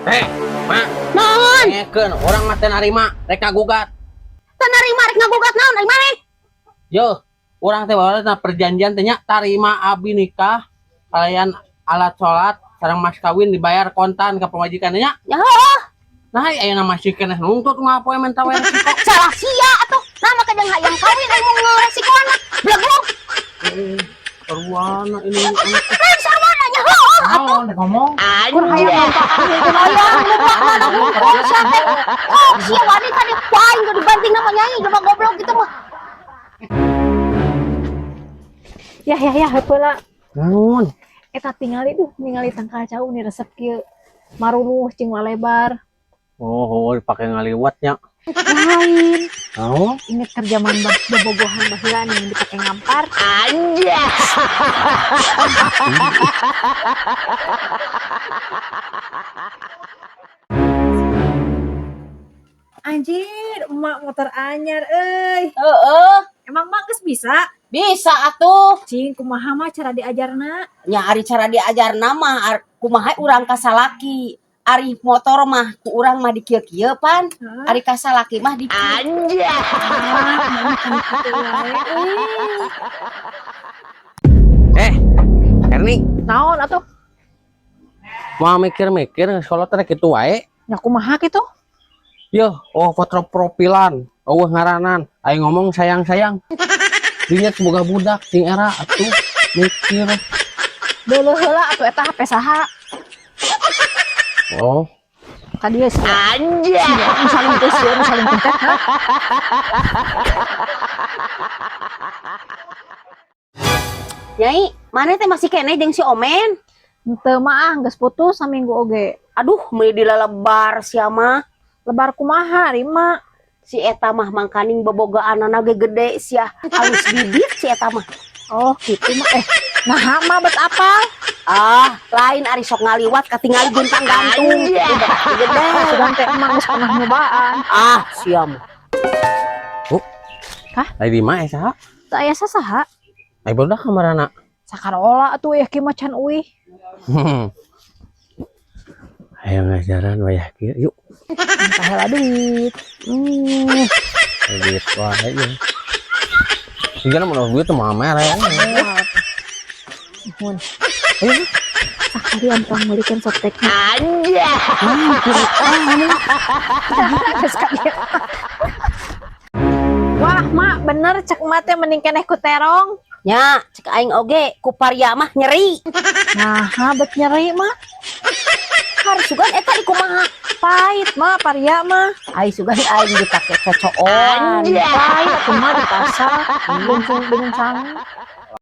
Eh, Mak, Naon? Dengekeun, urang mah teu narima, rek ngagugat. Teu narima rek ngagugat naon ari maneh? Yo, urang teh bawa na perjanjian teh nya, tarima abi nikah kalian alat sholat sareng mas kawin dibayar kontan ke pamajikan nya. Ya heuh, Nah, ayeuna masih keneh nuntut ngapoe menta we resiko. Salah sia atuh. Nah, make jeung hayang kawin ai mun ngeresikoan mah. Bleguk. Eh, sarwana ini anak. Lain sarwana nya heuh. Naon rek ngomong? Kur hayang manfaat itu hayang lupa mana hukum sia teh. Oh, sia wani tadi ku aing ge dibanting nama nyai jelema goblok gitu mah. Ya ya ya, heula. Naon? Eta tingali duh, ningali tangkal cau nih resep kieu. Maruluh jeung malebar. Oh, dipake ngaliwat nya. Lain. Naon? Inget keur jaman bobogohan baheula nih dipake ngampar. Anjir, emak motor anyar euy. Heeh, Emang mak geus bisa? Bisa atuh. Cing, kumaha mah cara diajarna? Nya ari cara diajarna mah kumaha urang ka salaki. Ari motor mah ku urang mah dikieu-kieu pan. Hah? Ari ka salaki mah di Ah, mana kan kitu wae euy. Eh, Erni, Naon atuh? Mau mikir-mikir sekolah teh kitu wae. Nya kumaha kitu? Yo, oh foto profilan, euweuh ngaranan, aing ngomong sayang-sayang. Dinya semoga budak cing era atuh mikir. Deuleuh heula atuh eta HP saha? Oh, Ka dieu sia. Anjir. Nu saling teh sia, nu saling teh. Hah? Nyai, mana teh masih keneh jeung si Omen? Henteu mah ah, geus putus saminggu oge. Aduh, meuli dilelebar sia mah. Lebar kumaha ari mah? Si eta mah mangkaning bobogaanana ge gede sia. Halus bibit si eta mah. Oh, gitu mah. Eh, naha mah bet apal? Ah, lain ari sok ngaliwat katingali guntang gantung. Gede. Sugan teh emang geus pernah nyobaan. Ah, sia mah. Hah? Ai di mah saha? Teu aya sasaha? Ai budak kamarana? Sakarola atuh ya kieu mah can uih. Ayo ngajaran wayah kieu yuk. Minta heula duit. Duit wae ieu. Sigana mun duit teh mah mere. Nuhun. Ayo. Sakali ampang meulikeun softtekna. Geus ka dieu. Wah, mak, bener cek emak teh mending keneh ku terong. Nya, cek aing oge ku paria mah nyeri. Nah, bet nyeri mah. Hari sugan eta di kumaha? Pahit mah paria mah. Ai sugan aing dipake cocoan. Pahit atuh mah di pasar. Langsung dengan sangu.